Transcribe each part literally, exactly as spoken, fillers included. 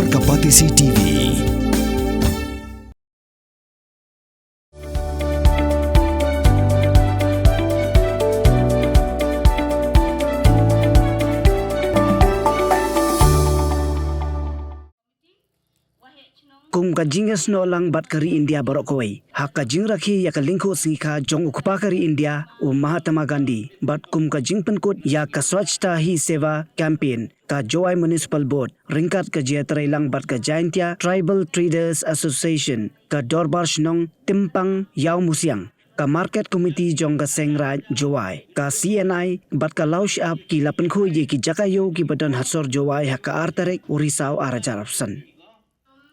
Ka Batesi T V. Kum ka jingïasnoh lang bad ka ri India baroh kawei, ha ka jingrakhe ïa ka lyngkhuh sngi kha jong u kpa ka ri India, u Mahatma Gandhi, bad kum ka jingpynkut ïa ka Swachhata Hi Seva Campaign, ka Jowai Municipal Board, ryngkat ka jingïatreilang bad ka Jaintia Tribal Traders Association, ka Dorbar Shnong Tympang Ïawmusiang, ka Market Committee jong ka Seng Raij Jowai, ka C N I, bad ka Lawshyiap ki la pynkhuid ïa ki jaka ïew kiba don ha sor Jowai ha ka ar tarik u Risaw ar hajar arphew san.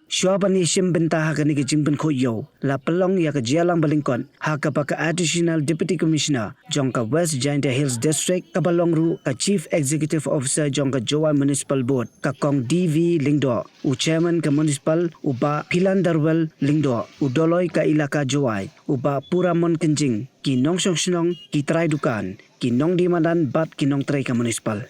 Shuwa ban ïashim bynta ha kane ka jingpynkhuid ïew, la pynlong ïa ka jingïalang ba lyngkot ha kaba ka Additional Deputy Commissioner jong ka West Jaintia Hills District, kaba long ruh ka Chief Executive Officer jong ka Jowai Municipal Board, ka Kong D V Lyngdoh, u Chairman ka Municipal, u Bah Philandarwel Lyngdoh, u Doloi ka Elaka Jowai, u Bah Puramon Kynjing, ki nongshong shnong, ki trai dukan, ki nongdie madan bad ki nongtrei ka Municipal.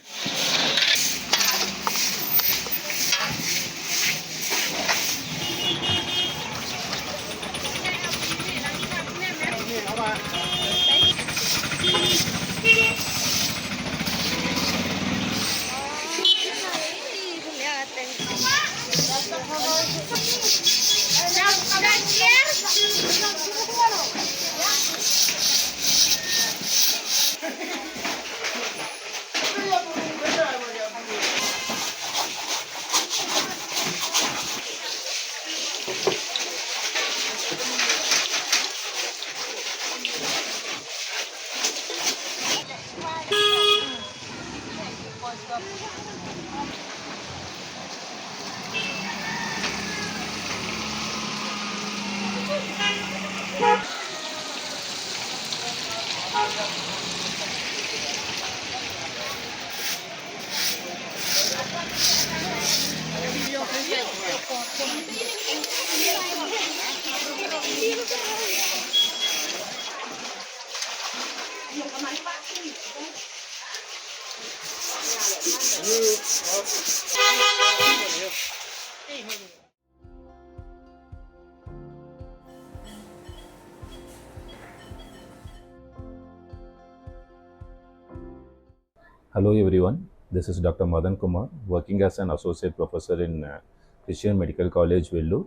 Hello everyone, this is Doctor Madan Kumar, working as an associate professor in uh, Christian Medical College, Vellore,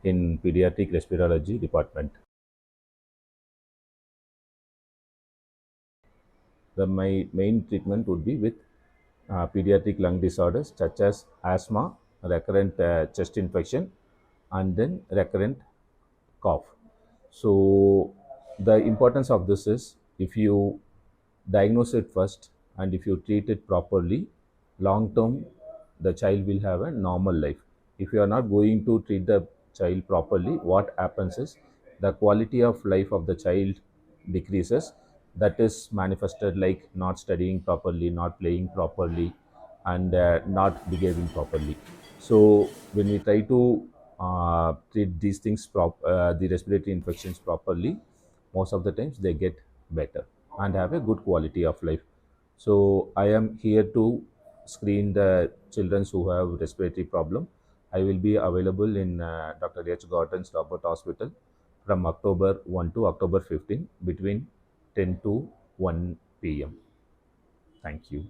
in pediatric respirology department. The my main treatment would be with uh, pediatric lung disorders such as asthma, recurrent uh, chest infection, and then recurrent cough. So the importance of this is, if you diagnose it first and if you treat it properly, long term the child will have a normal life. If you are not going to treat the child properly, what happens is the quality of life of the child decreases. That is manifested like not studying properly, not playing properly, and uh, not behaving properly. So when we try to uh, treat these things, prop- uh, the respiratory infections properly, most of the times they get better and have a good quality of life. So I am here to screen the children who have respiratory problem. I will be available in uh, Doctor H Gordon's Robert Hospital from October one to October fifteen between ten to one p m. Thank you.